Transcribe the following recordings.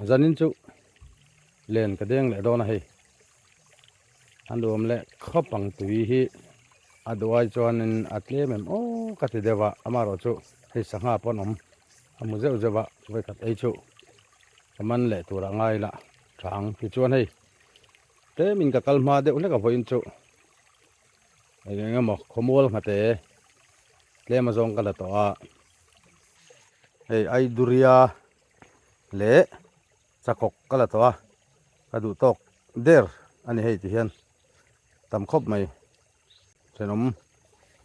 Zanin chu len ka deng leh dawn a hei. A nuam leh khawp ang tui hi a duh ai chuanin a tlem em aw ka ti deuh a, amaherawhchu hei sangha pawh an awm a hmu zeuh zeuh a, vawikhat ei chu ka man leh tur a ngai la tha ang. Tichuan hei tlemin ka kal hma deuh hlek a vawiin chu eng eng emaw khawmual nghate tlem a zawng ka la tawh a, hei Aiduria leh Chakawk ka la tawh a, ka duh tawk der a ni hei ti hian tam khawp mai. Thenawm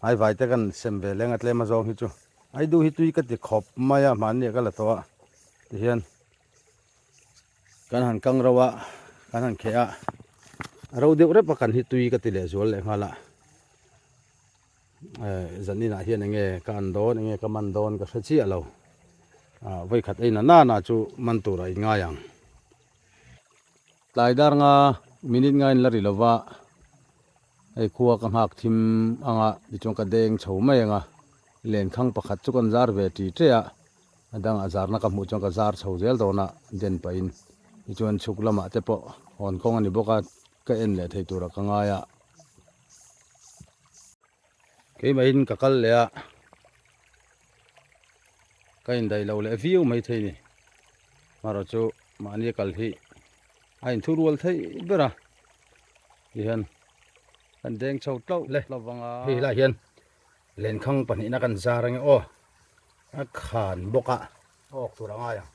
hnaivai te kan sem ve leng a tlem a zawng hi chu Aidu hi tui ka ti khawp mai a hmanni ah ka la tawh a ti hian kan han kang ro a kan han kheh a a ro deuh rep a kan hi tui ka ti leh zual leh nghal a Zanin ah hian enge ka an dawn enge ka man dawn ka hre chiah lo ah vawikhat ei na nana chu man tur a inngai ang. Tlai dar nga minute nga in la ri lova hei khua ka nghak thim anga tichuan ka deng chho mai anga lenkhang pakhat chu kan zar ve ṭi ṭe a a dangah zarna ka hmuh chuan ka zar chho zel dawn a den pahin tichuan chhuk lamah te pawh hawn kawng a ni bawk a ka en leh thei turah ka ngai a. Keimahin ka kal leh a, ka indaih lo leh viau mai thei ni. Marawh chu mahni a kal hi a inthu rual theih ber a, tihian kan deng chho tlauh tlauh vang a. Hei helaiah hian lenkhang pahnihna kan zar ange aw, a khan bawk a, awk tur a ngai ang.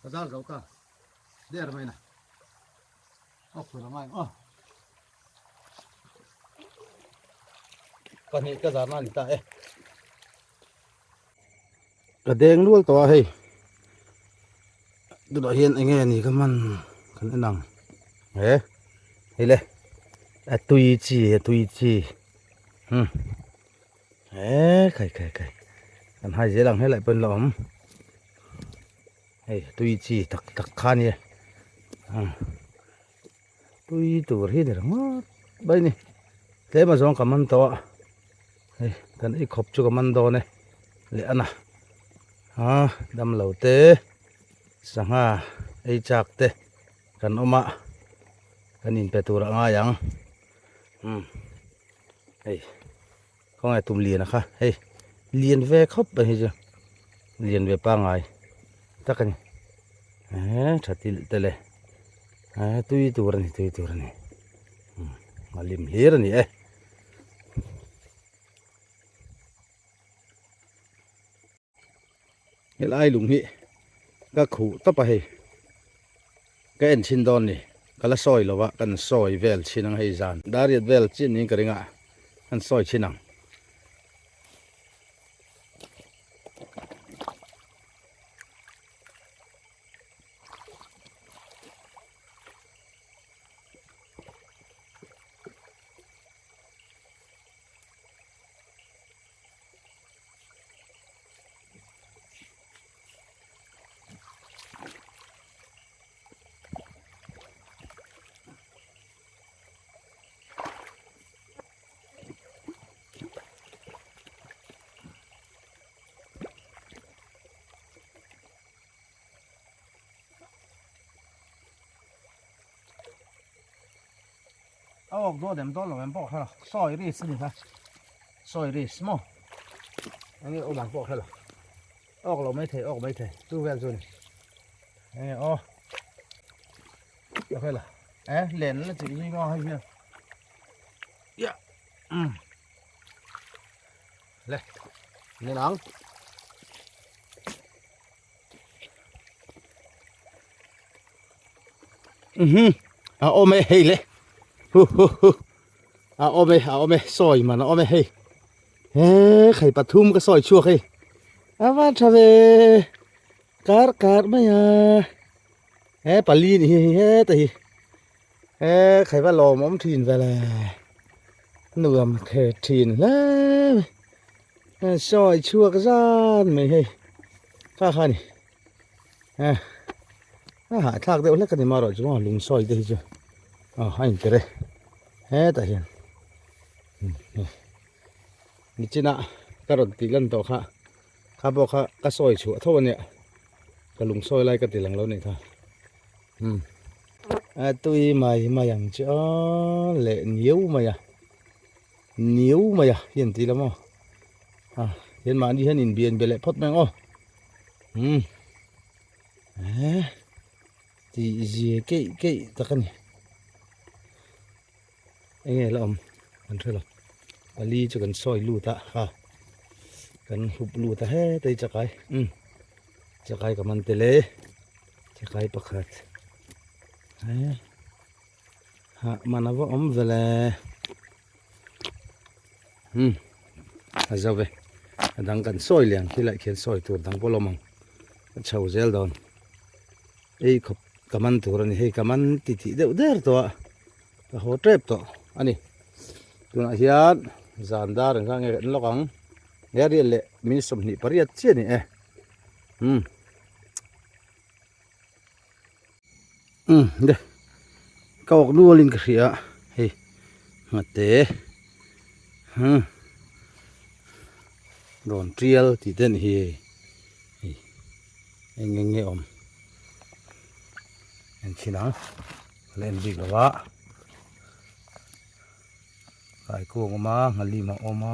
Ka zar zo ta der mai na awk tur a ngai ang aw pahnih ka zar na ni ta e Ka deng nual tawh a hei tunah hian eng nge ni ka hman kan en ang he hei le a tui chi a tui chi hmm he khai khai khai kan hai zel ang helai pawhin la awm hei tui chi tak tak kha ania tui tur hi ni ringawt mai ni tlem azawng ka man tawh a. Hei kan ei khawp chu ka man dawn e leh a na a damlo te sangha ei chak te kan awm a kan in pe tur a ngai ang umm hei khawnge tum lian a kha hei lian ve khawp mai hi chu lian ve pangai tak a ni eee tha tilh te le eee tui tur a ni tui tur a ni umm a lim hlir a ni e. Helai lung hi ka khuh tawp a hei ka en chhin dawn ni ka la sawi lo a kan sawi vel chhin ang hei zan dariat vel chin niin ka ring a kan sawi chhin ang. A awk dawn em dawn lo em pawh ka hre lo sawi risk a ni kha sawi risk maw enge awm ang pawh ka hre lo awk lo maithei awk maithei chu vel chu a ni enge aw ka hre lo eh len la chih zui maw hei hian ya um le nen ang. Mhm a awm e hei le hu hu hu a awm e a awm e sawi man a awm e hei he khai pathum ka sawi chhuak hei a van tha ve kar kar mai a he pali ni hi hei heta hi he khai va lawm awm thin ve le nuam the thin hle mai sawi chhuak zan mai hei kha kha a ni. Eh a hahthlak deuh hlek a ni marawh chu maw lung sawi te hi chu aw a inker e hetah hian nichinah ka rawn tih lan tawh kha kha pawh kha ka sawi chhuah tho a nia ka lung sawi lai ka ti lang lo nih kha umm a tui mai mai ang chu aw leh niau mai a niau mai a hi an ti la maw a hian mahni hian inbian be leh phawt mai ang aw. Umm eh tih zia keih keih tak a ni enge la awm kan hre lo pali chu kan sawi lut a ha kan hup lut a hetai chakai umm chakai ka man tel e chakai pakhat eh hah man a va awm vel e. Umm a zo ve a dang kan sawi leh ang khilai khian sawi tur dang pawh la awm ang a chho zel dawn ei khawp ka man tur a ni hei ka man ti tih deuh der tawh a ka haw tep tawh a ni tunah hian zan dar engzah nge kan lawk ang he riat leh minute 28 chiah a ni e umm. Umm de ka awk nualin ka hria hei nghate hmm rawn tial tih te anih hi hei eng eng nge awm en chhin ang ka la en bik lo a kaikuang a awm a nghalim a awm a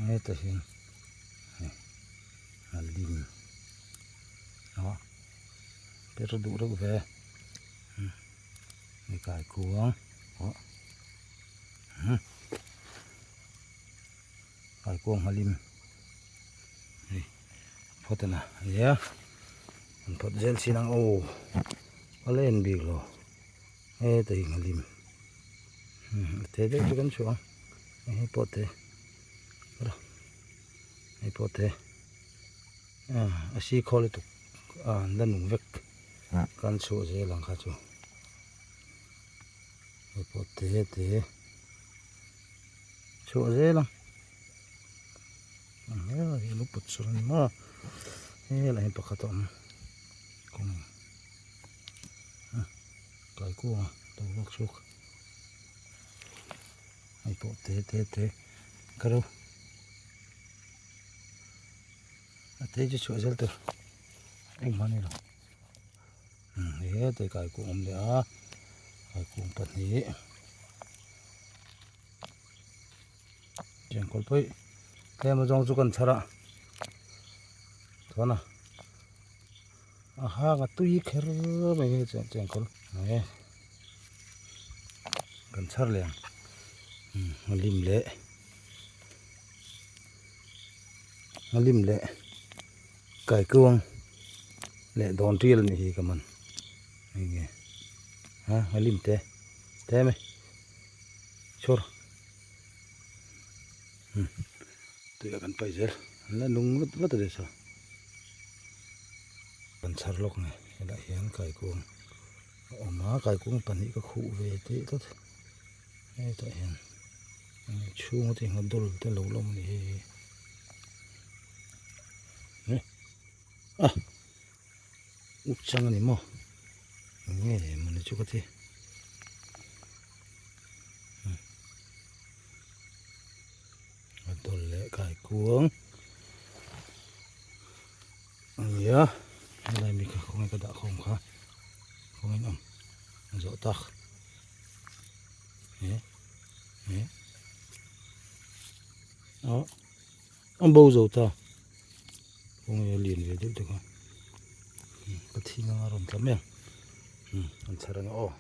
hetah hian hei nghalim a per duh reuh ve hei kaikuang aw kaikuang nghalim hei phawt a na ania an phawt zel chin ang aw a la en bik lo hetah hi nghalim a te deuh chu kan chhuah ang hei pawh te hei pawh te a si khaw lutuk a an la nung vek kan chhuah zel ang kha chu hei pawh te te chhuah zel ang hei lu put sur a ni maw helai hi pakhat a awm kawng kaikuanga lo vak chhuak hei pawh te te te ka ro a te chu chhuah zel tur engmah a ni lo he te kaikung awm leh a kaikung pahnih chengkawl pawh tlem azawng chu kan chhar a chuan a a hang a tui kher mai hi chengkawl he kan chhar leh ang a lim leh a lim leh kaikuang leh dawn tial a nih hi ka man hei nge ha a lim te te mai chhur tuiah kan paih zel an la nung vat vat a ni sa kan chhar lawk nge helaiah hian kaikuang a awm a kaikuang pahnih ka khuh ve teh tlat hetah hian chhung te hian dawl te lo la awm a ni hei hi a uk chang a ni maw eng nge mawni chu ka ti. A dawl leh kaikuang a ni a helai mi kha khawnge ka dah khawm kha khawnge in awm a zawh tak. A a bo zo ta kawng a lian ve deuh te kha ka thing anga rawn tla mai ang an chhar ang aw.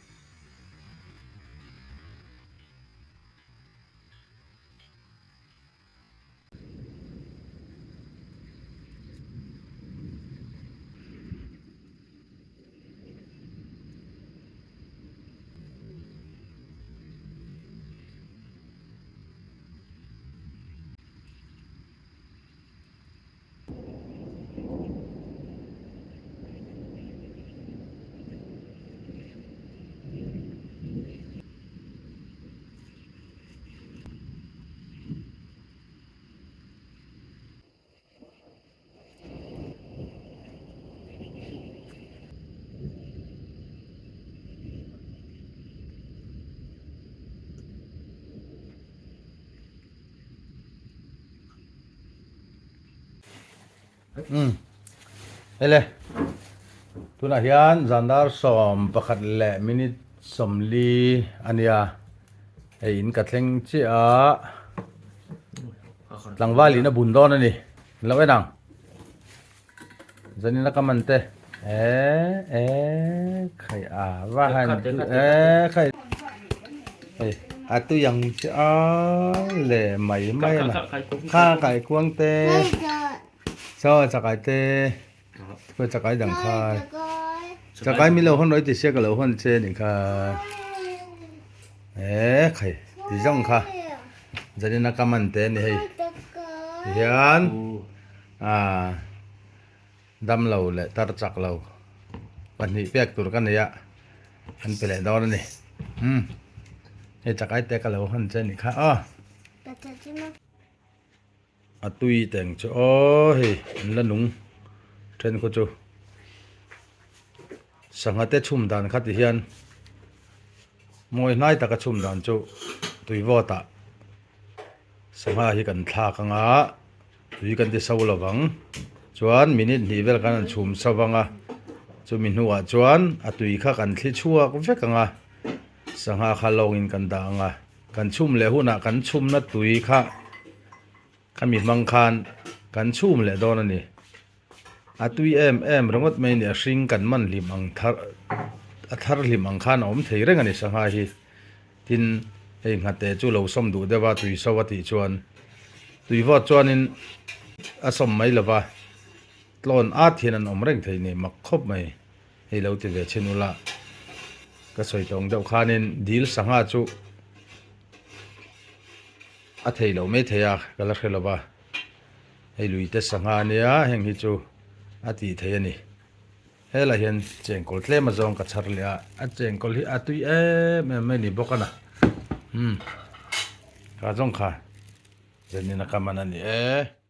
Umm hele tunah hian zandar 11 leh minute 40 ania hei in ka thleng chiah a tlangval in a bun dawn a ni lo en ang zanin a ka man te eh eh khai a va han eh khai hei a tui ang che a le mai mai a kha kai kuang te chaw chakai te khawi chakai dang kha chakai min lo hawn rawih ti sia ka lo hawn che nih kha eh khai ti zawng kha zanin a ka man te a ni hei tihian ah Damlo leh tar chak lo pahnih pek tur ka nei a, an pe leh dawn a ni. Umm hei chakai te ka lo hawn che anih kha aw. A tui teng chu aw hei an la nung then khu chu sangha te chhum dan kha ti hian mawi hnai taka chhum dan chu tui vawt ah sangha hi kan thlak anga. Tui kan ti so lo vang. Chuan minute hnih vel kan han chhum so vang a, chumi hnuah chuan a tui kha kan thli chhuak vek ang a, sangha kha lawngin kan dah ang a, kan chhum leh hunah kan chhumna tui kha khami hmang khan kan chhum leh dawn a ni. A tui em em ringawt mai a ni, a hring kan man hlim ang thar a thar hlim ang khan a awm thei reng a ni sangha hi. Tin, hei nghate chu lo sawm duh deuh a, tui so a tih chuan tui vawt chuanin a sawm mai lo va, tlawn at hian an awm reng thei ni mak khawp mai. Hei lo ti ve chhin ula, ka sawi tawng deuh khanin dil sangha chu a thei loh mai thei a, ka la hre lo va, hei luite sangha ania heng hi chu a tih theih a ni. Helai hian chengkawl tlem a zawng ka chhar leh a, a chengkawl hi a tui em em mai ni bawk a na umm ka zawng kha zanin a ka man a ni e.